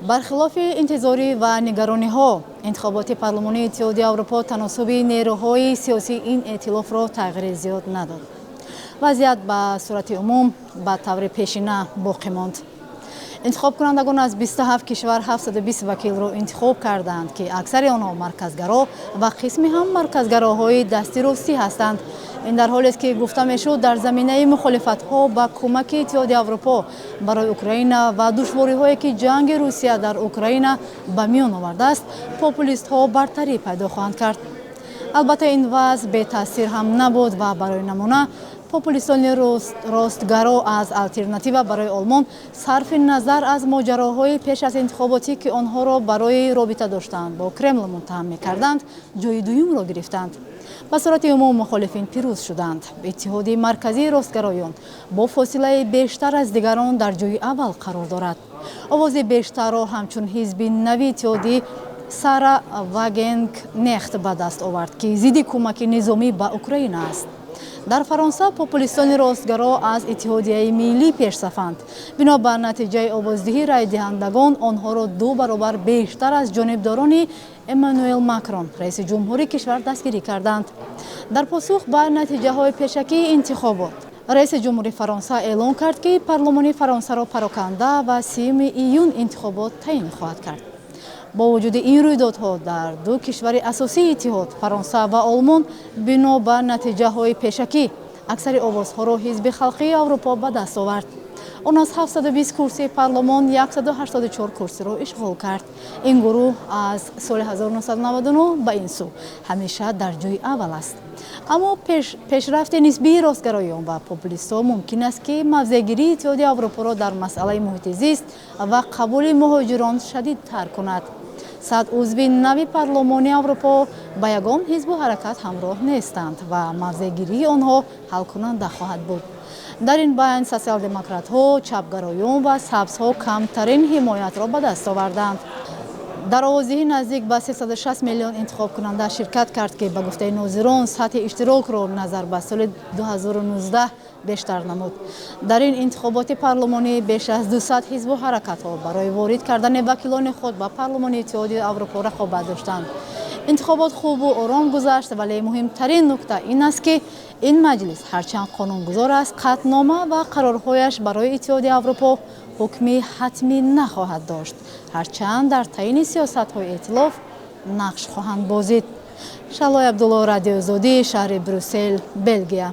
Бархилофи интизорӣ ва нигарониҳо, интихоботи парлумонии Иттиҳоди Аврупо таносуби нерӯҳои сиёсии ин эътилофро тағйири зиёд надод. Вазъият ба сурати умум ба таври пешина боқӣ монд. Интихобкунандагон аз 27 кишвар 720 вакилро интихоб карданд, ки аксари онҳо марказгаро ва қисме ҳам марказгароҳои дасти ростӣ ҳастанд. Ин дар ҳолест, ки гуфта мешуд, дар заминаи мухолифатҳо ба кӯмаки Иттиҳоди Аврупо барои Украина ва душвориҳое, ки ҷанги Русия дар Украина ба миён овардааст, популистҳо бартарӣ пайдо хоҳанд кард. Албатта, ин вазъ бетаъсир ҳам набуд ва барои намуна популистони ростгаро аз «Алтернатива барои Олмон» сарфи назар аз моҷароҳои пеш аз интихоботӣ, ки онҳоро барои робита доштанд бо Кремл муттаҳам мекарданд, ҷои дуюмро гирифтанд. Ба сурати умум мухолифин пирӯз шуданд. Иттиҳоди марказии ростгароён бо фосилаи бештар аз дигарон дар ҷои аввал қарор дорад. Овози бештарро ҳамчун ҳизби нави иттиҳодӣ Сара Вагенкнехт ба даст овард, ки зидди кӯмаки низомӣ ба Украина аст. Дар Фаронса популистони ростгаро аз Иттиҳодияи миллӣ пешсафанд. Бино ба натиҷаи овоздиҳӣ, райдиҳандагон онҳоро ду баробар бештар аз ҷонибдорони Эммануэл Макрон, раиси ҷумҳури кишвар, дастгирӣ карданд. Дар посух ба натиҷаҳои пешакии интихобот, раиси ҷумҳури Фаронса эълон кард, ки парлумони Фаронсаро пароканда ва 30 июн интихобот таъин хоҳад кард. Бо вуҷуди ин рӯйдодҳо, дар ду кишвари асосии иттиҳод, Фаронса ва Олмон, бино ба натиҷаҳои пешакӣ аксари овозҳоро Ҳизби халқии Аврупо ба даст овард. Он аз 720 курсии парлумон 184 курсиро ишғол кард. Ин гурӯҳ аз соли 1999 ба ин сӯ ҳамеша дар ҷои аввал аст. Аммо пешрафти нисбии ростгароён ва популистҳо мумкин аст, ки мавзеъгирии Иттиҳоди Аврупоро дар масъалаи муҳити зист ва қабули муҳоҷирон шадидтар кунад. 100 узви нави парлумони Аврупо ба ягон ҳизбу ҳаракат ҳамроҳ нестанд ва мавзеъгирии онҳо ҳалкунанда хоҳад буд. Дар ин байн социал-демократҳо, чапгароён ва сабзҳо камтарин ҳимоятро ба даст оварданд. Дар овоздиҳӣ наздик ба 360 миллион интихобкунанда ширкат кард, ки ба гуфтаи нозирон сатҳи иштирокро назар ба соли 2019 бештар намуд. Дар ин интихоботи парлумонӣ беш аз 200 ҳизбу ҳаракатҳо барои ворид кардани вакилони худ ба парлумони Иттиҳоди Аврупо рақобат доштанд. Интихобот хубу ором гузашт, вале муҳимтарин нукта ин аст, ки ин маҷлис ҳарчанд қонунгузор аст, қатънома ва қарорҳояш барои Иттиҳоди Аврупо ҳукми ҳатмӣ нахоҳад дошт, ҳарчанд дар таъини сиёсатҳои эътилоф нақш хоҳанд бозид. Шалои Абдулло, Радиои Озодӣ, шаҳри Брюссел, Белгия.